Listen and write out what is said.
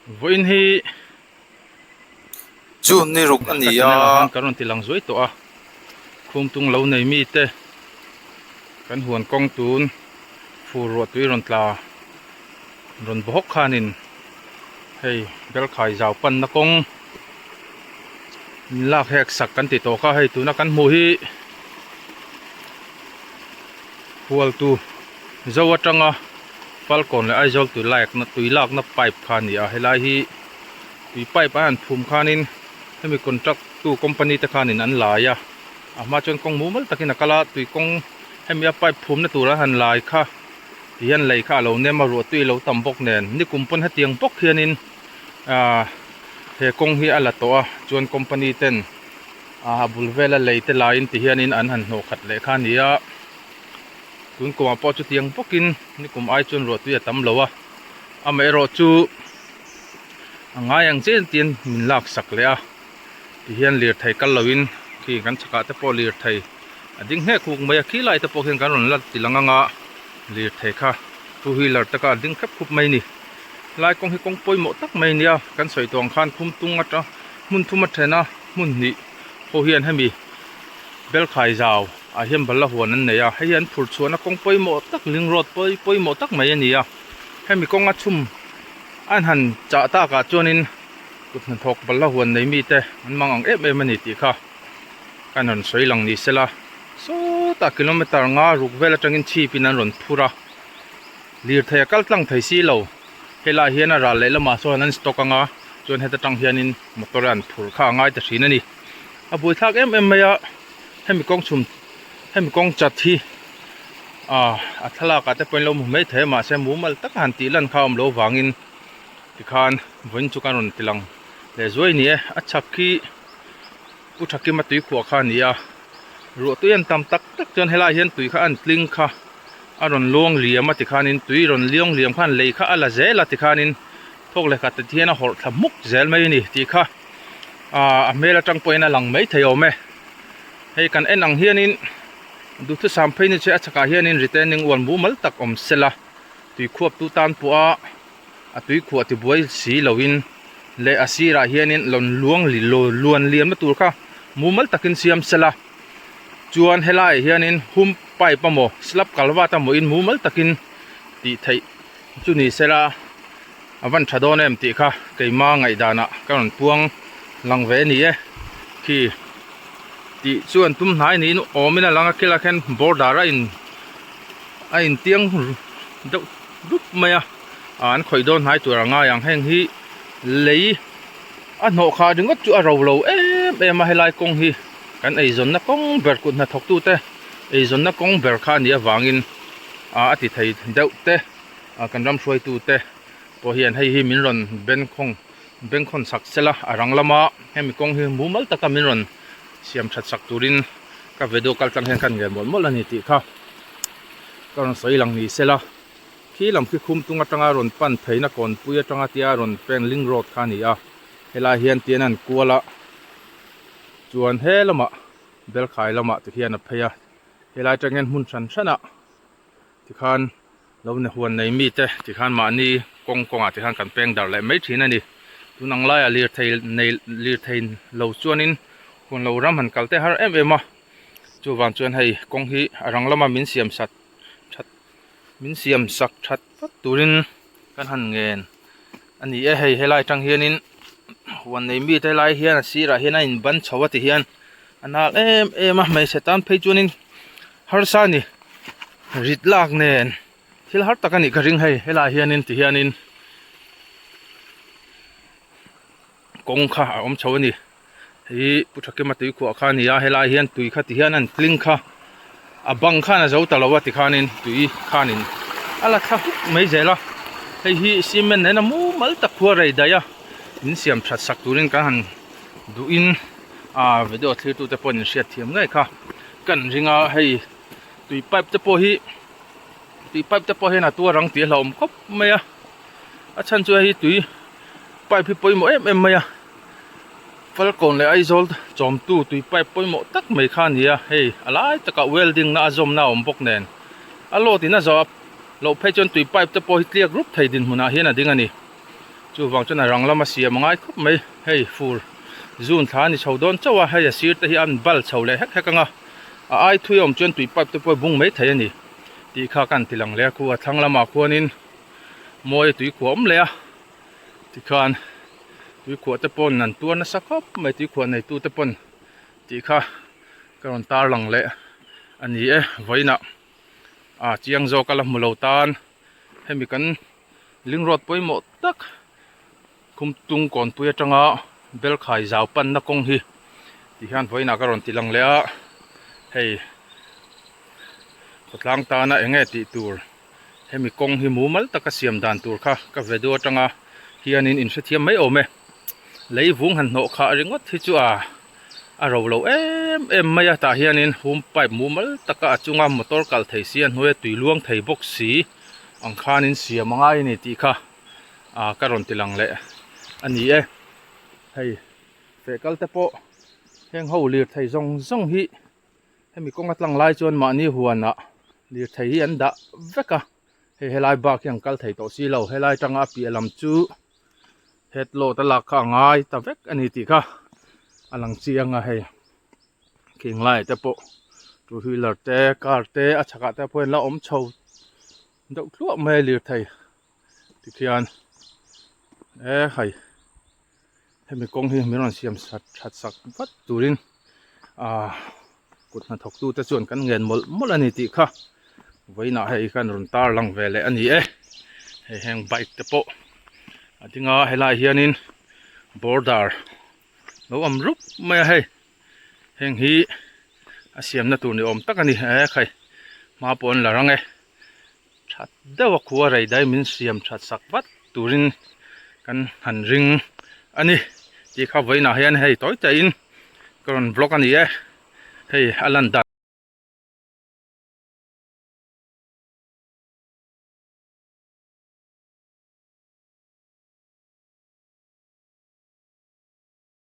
Vawiin hi June ni ruk a ni ka a. channel ah khan ka rawn ti lang zuai tawh a, Khumtung lo nei mi te kan huan kawng tun fur ruah tui rawn tla rawn bawk khanin hei Belkhai zau panna kawng min lak hek sak kan ti tawh kha hei tuna kan hmuh hi Hualtu Zo atanga Falkawn leh Aizawl tui lakna tui lakna pipe kha a ni a, helai hi tui pipe an han phum khanin hemi contract tu company te khanin an lai a, a hma chuan kawng mumal takin a kal a, tui kawng hemi a pipe phumna tur an han lai kha ti hian lei kha a lo nem a, ruah tui a lo tam bawk nen nikum pawn hetiang bawk hianin ahh he kawng hi a la tawh a, chuan company ten a bul vela lei te laiin ti hianin an han hnawh khat leh kha a ni a. Tun kumah pawh chutiang bawkin nikum ai chuan ruahtui a tam lo a, amaherawh chu a ngai ang chian tiin min lak sak leh a, tihian lirthei kal loin khi kan chhakah te pawh lirthei a ding hneh khuk mai a, khi lai te pawh khian kan rawn la ti lang anga lirthei kha two wheeler te kha a ding khep khup mai a ni. Helai kawng hi kawng pawimawh tak mai a nia, kan sawi tawh ang khan khumtung atang hmun thum a then a, hmun hnih ho hian hemi Belkhai zau ah hian balla huan an nei a, hei hi an phur chhuahna kawng pawimawh tak ling road pawi pawimawh tak mai a ni a, hemi kawnga chhum an han chah tak ah chuanin kut hnathawk balla huan nei mite an mang ang em em a ni tih kha kan rawn sawi lang ni sela sawtah kilometer nga ruk vel atangin chhip in an rawn phur a, lirthei a kal tlang thei si lo, helaiah hian a ral leh lamah sawn an stock anga chuan heta tang hianin motor an phur kha a ngai ta thin a ni. A buaithlak em em mai a hemi kawng chhum hemi kawng chat hi ah a thlalak ah te pawhin lo hmu mai thei a mahse mumal taka han tih lan kha a awm loh vangin tikhan vawiin chu kan rawn ti lang leh zuai a ni e a chhak khi pu Thakima tui khuah kha a ni a ruah tui an tam tak tak chuan helaiah hian tui kha an tling kha a rawn luang liam a tikhanin tui rawn liang liam khan lei kha a la zel a tikhanin thawk leh khat te hian a hawrh thla hmuk zel mai a ni tih kha. Ahh a hmel atang pawhin a lang mai thei awm e hei kan en ang hianin duhthusam phei ni che a chhakah hianin retaining wall mumal tak awm sela tui khuap tu tan pawh a a tui khuah ti buai si loin leh a sirah hianin lawn luang luan liamna tur kha mumal takin siam sela chuan helaiah hianin hum pipe emaw slab kalvat emaw in mumal takin tih theih chu ni sela. A van tha dawn em tih kha keima ngaihdanah ka rawn puang lang ve a ni e. Khi tih chuan tum hnai niin awmin a lang a khilaiah khian border a in a intiang deuh dup mai a ah an khawih dawn hnai tur a ngai ang heng hi lei a hnawh khah ringawt chu a ro lo em em a helai kawng hi kan eizawnna kawng ber kut hnathawk tute eizawnna kawng ber kha a nih avangin ah a ti thei deuh te. Ah kan ram hruaitute pawh hian hei hi min rawn benkhawng bengkhawn sak sela a rang lama hemi kawng hi mumal taka min rawn siam that sak turin ka video kal tlang hian khan ngen mawlh mawlh a ni tih kha ka rawn sawi lang ni sela khi lam khi khum tung atanga rawn pan pheina kawnpui atanga tia rawn pen link road kha a ni a helai hian tian an kual a chuan he lamah belkhai lamah ti hian a phei a helai atang hian hmun hran hranah tikhan lo ni huan nei mite tikhan mahni kawng kawngah tikhan kan peng darh leh mai thin a ni tun ang laiah lirthei nei lirthei lo chuanin huan lo ram han kal te har em em a chuvang chuan hei kawng hi a rang lama min siam sat that min siam sak that vat turin kan han ngen a ni e hei helai atang hianin huan nei mite lai hian a sirah hian a in ban chho a ti hian a nal em em a hmeichhe tan phei chuanin harsa a ni rit lak nen thil har tak a nih ka ring hei helaiah hianin ti hianin kawng kha a awm chho a ni hei pu Thakima tui khuah kha a ni a helai hian tui kha ti hian an tling kha a bang khan a zo ta lo a tikhanin tui khanin a la thla huk mai zel a hei hi cement nen a mumal tak khua rei daih a min siam that sak turin kan han duhin ah video thlir tute pawhin in hriat thiam ngei kha kan ring a hei tui pipe te pawh hi tui pipe te pawh hian a tuar ang tih a hlauhawm khawp mai a a chhan chu hei tui pipe hi pawimawh em em mai a Falkawn leh Aizawl chawmtu tui pipe pawimawh tak mai kha a ni a hei a lai takah welding na a zawmna a awm bawk nen a load in a zawh loh phei chuan tui pipe te pawh hi tliak rup thei dinhmunah hian a ding a ni. Chuvang chuan a rang lama siam a ngai khawp mai. Hei fur zun thla a ni chho dawn chauh a, hei a sir te hi an bal chho leh hek hek ang a, a ai thui a awm chuan tui pipe te pawh a bung mai thei a ni tih kha ka han ti lang leh a, khu a thlang lamah khuanin mawi a tuikhuah awm leh a tikhan tuikhuah te pawn an tuar nasa khawp mai tuikhuah neitu te pawn tih kha ka rawn tar lang leh a ni e vawiinah ah chiang zawk a la hmu lo tan hemi kan ling road pawimawh tak Khumtung kawnpui atanga Belkhai zau panna kawng hi ti hian vawiinah ka rawn ti lang leh a hei khawtlang tana eng nge tih tur hemi kawng hi mumal taka siam dan tur kha ka video atanga hianin in hrethiam mai awm e lei vung han hnawh khah ringawt hi chu a a ro lo em em mai a tah hianin hum pipe mumal taka a chunga motor kal thei si a hnuaia tui luang thei bawk si ang khanin siam a ngai a ni tih kha. ah ka rawn ti lang leh a ni e hei feh kal te pawh heng ho lirthei zawng zawng hi hemi kawng a tlang lai chuan mahni huanah lirthei hi an dah vek a hei helai bak hi an kal thei tawh si lo helai atanga a piah lam chu head load a lak kha a ngai ta vek a ni tih kha a lang chiang a hei khing lai te pawh two wheeler te car te a chhakah te pawh hian la awm chho deuh thluah mai a lirthei. Tikhian e hei hemi kawng hi min rawn siam that that sak vat turin ah kut hnathawk tute chuan kan ngen mawlh mawlh a ni tih kha vawiinah hei khan rawn tar lang ve leh a ni e hei heng bike te pawh a ding a helai hianin border lo awm rup mai a hei heng hi a siamna tur ni awm tak a ni e khai hma pawh an la rang e. That deuh a khua rei dai min siam that sak vat turin kan han ring a ni tih kha vawiinah hian hei tawi taihin ka rawn vlog a ni e hei a lan dan.